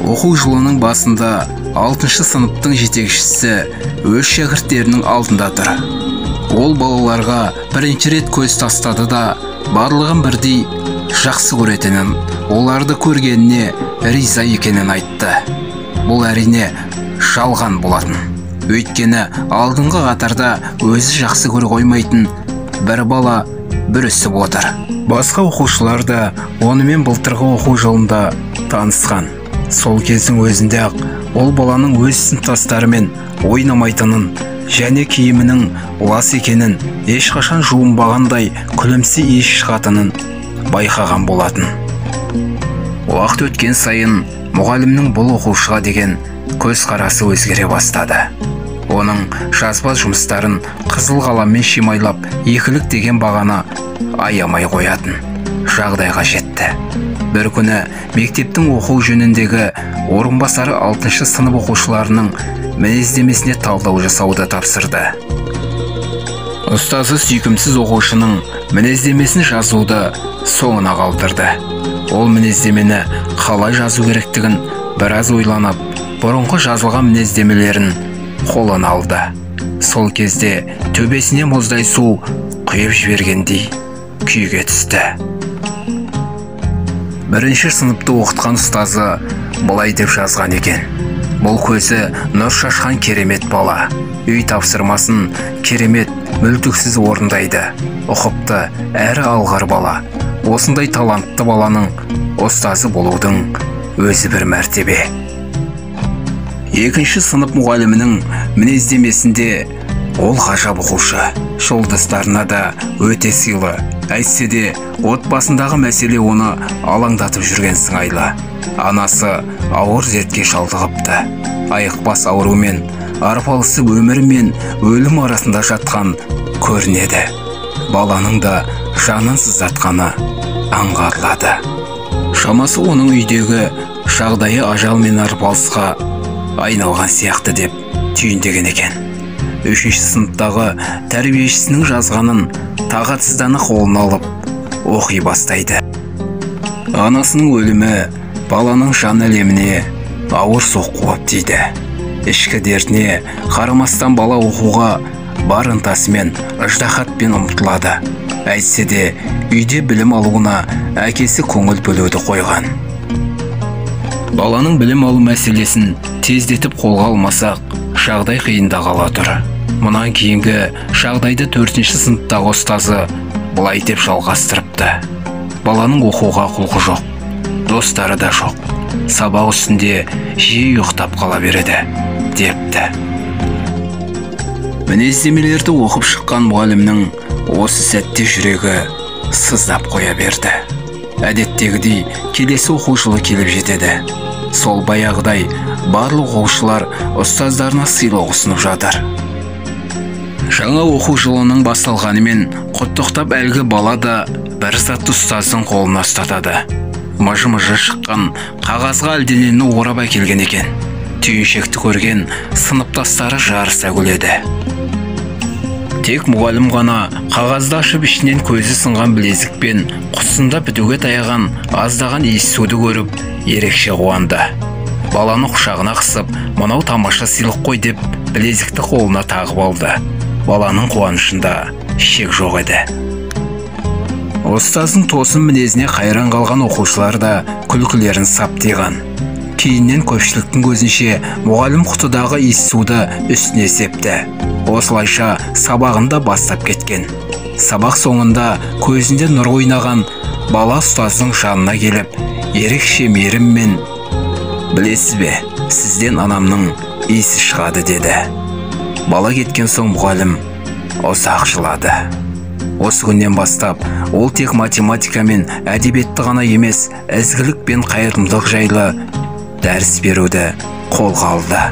Оқу жылының басында 6-шы сыныптың жетекшісі өз шәкірттерінің алдында тұр. Ол балаларға бірінші рет көз тастады да, барлығын бірдей жақсы көретінін, оларды көргеніне риза екенін айтты. Бұл әрине жалған болатын. Өйткені алдыңғы қатарда өзі жақсы көре қоймайтын бір бала бүрісіп отыр. Басқа оқушылар да онымен былтырғы оқу жылында танысқан. Сол кездің өзінде-ақ ол баланың өз сыныптастарымен ойнамайтынын және киімінің лас екенін, ешқашан жуынбағандай күлімсі иіс шығатынын байқаған болатын. Уақыт өткен сайын мұғалімнің бұл оқушыға деген көзқарасы өзгере бастады. Оның жазба жұмыстарын қызыл қаламмен шимайлап, екілік деген бағаны аямай қоятын жағдайға жетті. Бір күні мектептің оқу жөніндегі орынбасары 6-шы сынып оқушыларының мінездемесіне талдау жасауды тапсырды. Ұстазы сүйкімсіз оқушының мінездемесін жазуды соңына қалдырды. Ол мінездемені қалай жазу керектігін біраз ойланып, бұрынғы жазылған мінездемелерін қолына алды. Сол кезде төбесіне мұздай су құйып жібергендей күйге түсті. Бірінші сыныпты оқытқан ұстазы былай деп жазған екен: бұл көзі нұр шашқан керемет бала, үй тапсырмасын керемет мүлтіксіз орындайды, ұқыпты әрі алғыр бала. Осындай талантты баланың ұстазы болудың өзі бір мәртебе. Екінші сынып мұғалімінің мінездемесінде ол ғажап оқушы, жолдастарына да өте сыйлы, әйтсе де отбасындағы мәселе оны алаңдатып жүрген сыңайлы. Анасы ауыр дертке шалдығыпты. Айықпас аурумен арпалысып өмір мен өлім арасында жатқан көрінеді. Баланың да жанын сыздатқаны аңғарылады. Шамасы оның үйдегі жағдайы ажал мен арпалысқа айналған сияқты деп түйіндеген екен. Үшінші сыныптағы тәрбиешісінің жазғанын тағатсыздана қолына алып оқи бастайды. Анасының өлімі баланың жан әлеміне ауыр соққы болып тиді. Ішкі дертіне қарамастан бала оқуға бар ынтасымен, ыждаһатпен ұмтылады. Әйтсе де үйде білім алуына әкесі көңіл бөлуді қойған. Баланың білім алу мәселесін тездетіп қолға алмасақ, жағдай қиындағалы тұр. Мұнан кейінгі жағдайды 4-ші сыныптағы ұстазы былай деп жалғастырыпты. Баланың оқуға құлқы жоқ, достары да жоқ. Сабақ үстінде жиі ұйықтап қала береді, депті. Мінездемелерді оқып шыққан мұғалімнің осы сәтте жүрегі сыздап қоя берді. Әдеттегідей келесі оқу жылы келіп жетеді. Сол баяғыдай барлық оқушылар ұстаздарына сыйлық ұсынып жатыр. Жаңа оқу жылының басталғанымен құттықтап әлгі бала да бір затты ұстаздың қолына ұстатады. Мыжы-мыжы шыққан қағазға әлденені орап әкелген екен. Түйіншекті көрген сыныптастары жарыса күледі. Тек мұғалім ғана қағазды ашып ішінен көзі сынған білезік пен құтысында бітуге таяған аздаған иіссуды көріп ерекше қуанды. Баланы құшағына қысып, мынау тамаша сыйлық қой деп білезікті қолына тағып алды. Баланың қуанышында шек жоқ еді. Ұстаздың тосын мінезіне қайран қалған оқушылар да күлкілерін сап тыйған. Кейіннен көпшіліктің көзінше мұғалім құтыдағы иіссуды үстіне септі. Осылайша сабағын да бастап кеткен. Сабақ соңында көзінде нұр ойнаған бала ұстаздың жанына келіп, ерекше мейіріммен: «Білесіз бе, сізден анамның иісі шығады», деді. Бала кеткен соң мұғалім ұзақ жылады. Осы күннен бастап ол тек математика мен әдебиетті ғана емес, ізгілік пен қайырымдылық жайлы дәріс беруді қолға алды.